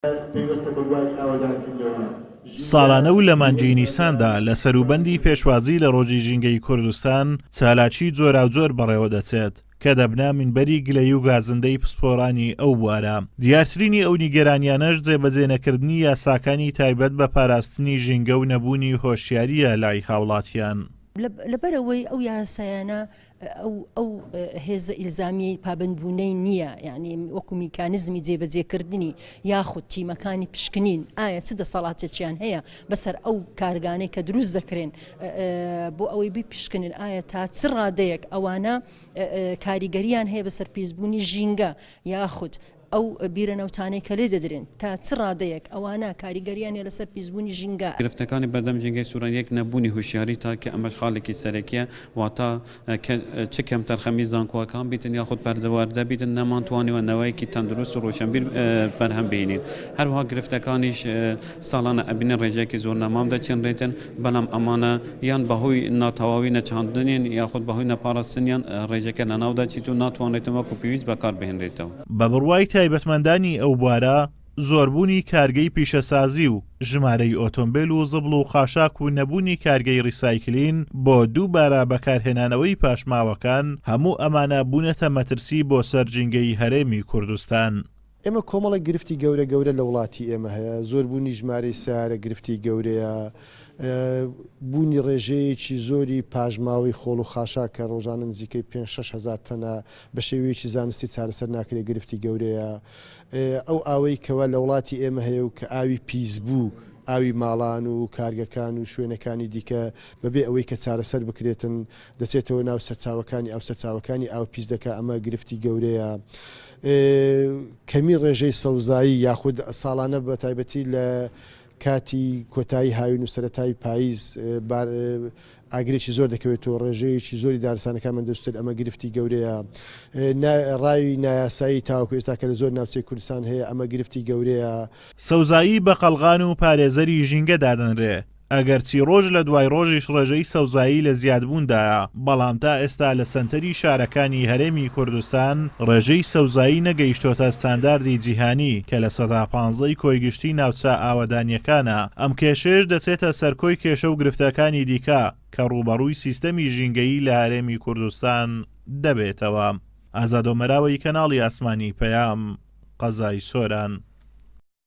پەیوەستە بە بواری ئاوەدانکردنەوە. ساڵانە و لە مانگی نیساندا لە سەروبەندی پێشوازی لە ڕۆژی ژینگەی کوردستان چالاکی جۆراوجۆر بەڕێوەدەچێت کە دەبنە مینبەری گلەیی و گازندەی پسپۆرانی ئەو بوارە. دیارترینی ئەو نیگەرانیانەش جێبەجێنەکردنی یاساکانی تایبەت بە پاراستنی ژینگە و نەبوونی هۆشیارییە لای هاوڵاتیان. لەبەرئەوەی ئەو یاسایانە ئەو ئەو هێزە ئیلزامیەی پابەندبوونەی نییە یعنی وەکو میکانزمی جێبەجێکردنی یاخود تیمەکانی پشکنین ئایا چ دەسەڵاتێکیان هەیە بەسەر ئەو کارگانەی کە دروست دەکرێن بۆ ئەوەی بپشکنن ئایا تا چ ڕادەیەک ئەوانە کاریگەریان هەیە بەسەر پیسبوونی ژینگە یاخود ئەو بیرە نەوتانەی کە لێ دەدرێن تا چ ڕادەیەک ئەوانە کاریگەریان هەیە لەسەر پیسبوونی ژینگە؟ گرفتەکانی بەردەم ژینگەی سوران یەک نەبوونی هۆشیاری تاک کە ئەمەش خاڵێکی سەرەکیە واتا کە چ کەمتەرخەمی زانکۆکان بیتن یاخود پەردەوەردە بیتن نەمانتوانیوە نەوەیەکی تەندروست و ڕۆشنبیر بەرهەم بهێنین هەروەها گرفتەکانیش ساڵانە ئەبینین ڕێژەیەکی زۆر نەمام دەچێنرێتن بەڵام ئەمانە یان بەهۆی ناتەواوی نەچاندنیان یاخود بەهۆی نەپاراستنیان ڕێژەکە لەناو دەچیت و ناتوانرێتن وەکو پێویست بەکار بهێنرێتەوە. بە بڕوای تایبەتمەندانی ئەو بوارە، زۆربوونی کارگەی پیشەسازی و ژمارەی ئۆتۆمبێل و زبڵ و خاشاک و نەبوونی کارگەی ڕیسایکلین بۆ دووبارە بەکارهێنانەوەی پاشماوەکان، هەموو ئەمانە بوونەتە مەترسی بۆ سەر ژینگەی هەرێمی کوردستان. ئێمە کۆمەڵێک گرفتی گەورە گەورە لە وڵاتی ئێمە هەیە، زۆربوونی ژمارەی سەیارە گرفتی گەورەیە، بوونی ڕێژەیەکی زۆری پاشماوەی خۆڵ و خاشاک کە ڕۆژانە نزیکەی پێنج 6 هەزار تەنە بە شێوەیەکی زانستی چارەسەر ناکرێت گرفتی گەورەیە. ئەو ئاوەی کەوا لە وڵاتی ئێمە هەیە و کە ئاوی پیسبوو، ئاوی ماڵان و کارگەکان و شوێنەکانی دیکە بەبێ ئەوەی کە چارەسەر بکرێتن دەچێتەوە ناو سەرچاوەکانی ئاو، سەرچاوەکانی ئاو پیس دەکا، ئەمە گرفتی گەورەیە. کەمی ڕێژەی سەوزایی یاخود ساڵانە بە تایبەتی لە کاتی کۆتایی هاوین و سەرەتای پاییز ئاگرێکی زۆر دەکەوێتەوە، ڕێژەیەکی زۆری دارستانەکانمان دەسوتێت، ئەمە گرفتی گەورەیە. ڕاوی نایاسایی تاوەکو ئێستا کە لە زۆر ناوچەی کوردستان هەیە، ئەمە گرفتی گەورەیە. سەوزایی بە قەڵغان و پارێزەری ژینگە دادەنرێ، ئەگەرچی ڕۆژ لە دوای ڕۆژیش ڕێژەی سەوزایی لە زیادبووندایە، بەڵام تا ئێستا لە سەنتەری شارەکانی هەرێمی کوردستان ڕێژەی سەوزایی نەگەیشتۆتە ستانداردی جیهانی کە 15% ی کۆی گشتی ناوچە ئاوەدانییەکانە، ئەم کێشەیەش دەچێتە سەر کۆی کێشە و گرفتەکانی دیکە کە ڕووبەڕووی سیستەمی ژینگەیی لە هەرێمی کوردستان دەبێتەوە. ئازاد ئۆمەراوەی کەناڵی ئاسمانی پەیام، قەزای سۆران.